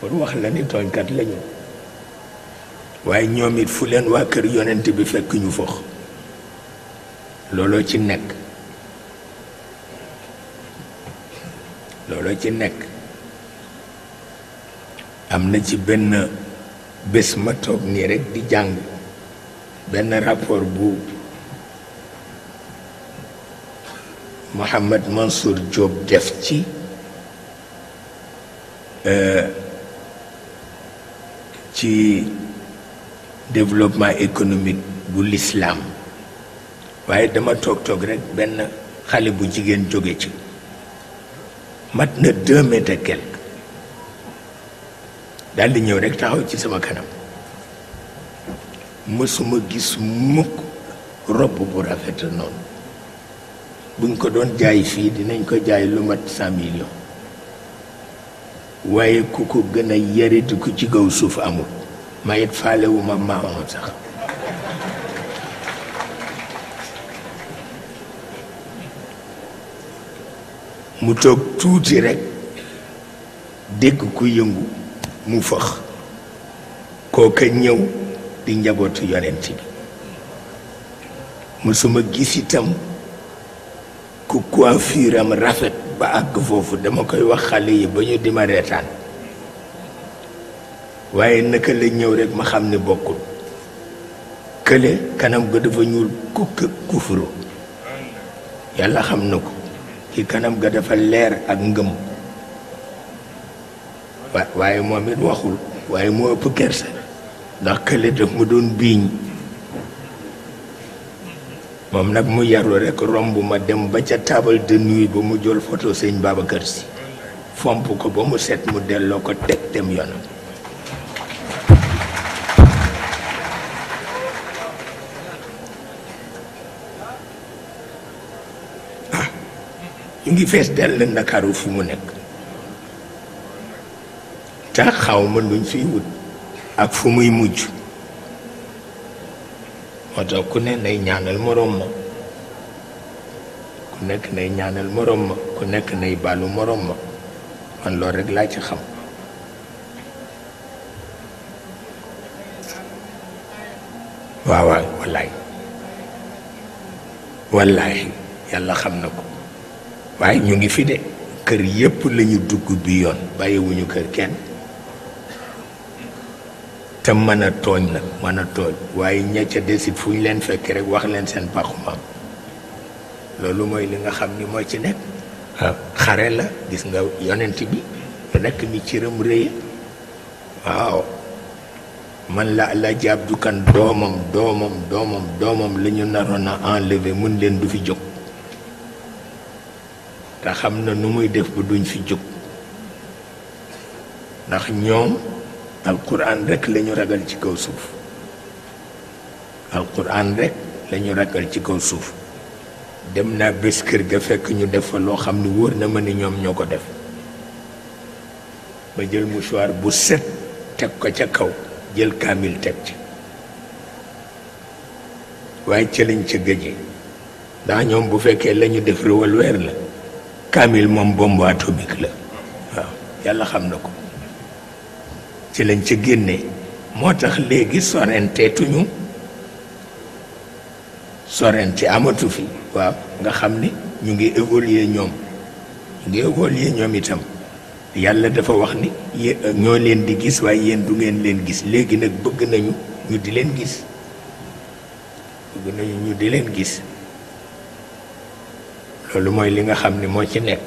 pour wax la ni tooñkat lañu waaye ñoom it fu leen waa kër yonent bi fekk ñu fox looloo ci nekk looloo ci nekk am na ci benn bés ma toog nii rekk di jàng benn rapport bu Mohamed Mansour Diop def ci développement économique bu l'islam waaye dama toog rekk benn xale bu jigéen jóge ci mat na 2 mètres et quelque daldi ñëw rekk taxaw ci sama kanam mësuma gis mukk robb bu rafet noonu buñ ko doon jaay fii dinañ ko jaay lu mat 100 millions waaye ku ko gën a yariti ku ci kaw suuf amul mayit faalewuma maamam sax mu toog tuuti rekk dégg ku yëngu mu fëx kooka ñëw di njabootu yonent bi mësuma gis itam ku coiffure am rafet ba àgg foofu dama koy wax xale yi ba ñu di ma reetaan waaye naka la ñëw rekk ma xam ne bokkul kële kanam ga dafa ñuul kukk kufuru yàlla xam na ko ki kanam ga dafa leer ak ngëm waaye moom it waxul waaye moo ëpp kersa ndax kële daf mu doon biiñ moom nag mu yaru rekk romb ma dem ba ca table de nuit ba mu jël photo sëñ Babacar Si fomp ko ba mu set mu delloo ko teg dem yoonam ñu ngi fees dell Ndakaaru fu mu nekk te xaw ma luñ fiy wut ak fu muy mujj moo tax ku ne nay ñaanal moroom ma ku nekk nay ñaanal moroom ma ku nekk nay baalu moroom ma man loolu rekk laa ci xam waaw waaw wallaay yàlla xam na ko waaye ñu ngi fi de kër yépp lañu dugg bi yoon bàyyiwuñu kër kenn te mën a tooñ nag mën a tooñ waaye ña ca desit fu ñu leen fekk rek wax leen seen paxu maam loolu mooy li nga xam ni moo ci nekk xare la gis nga yonent bi lu nekk ni cëram rëy waaw man la Alaaji Abdu Kan doomam la ñu naroon a enlever mën leen du fi jóg te xam na nu muy def ba duñ fi jóg ndax ñoom alquran rek lañu ragal ci kaw suuf alquran rek lañu ragal ci kaw suuf dem naa bés kër ga fekk ñu def fa loo xam ni wóor na ma ni ñoom ñoo ko def ba jël mouchoir bu set teg ko ca kaw jël kaamil teg ci waaye ca lañ ca gëjee ndax ñoom bu fekkee lañu def revolver la kaamil moom bombe atomique la waaw yàlla xam na ko ci lañ ca génnee moo tax léegi sorenteetuñu sorente amatu fi waaw nga xam ni ñu ngi évoluer ñoom itam yàlla dafa wax ni ñoo leen di gis waaye yéen du ngeen leen gis léegi nag bëgg nañu ñu di leen gis loolu mooy li nga xam ni moo ci nekk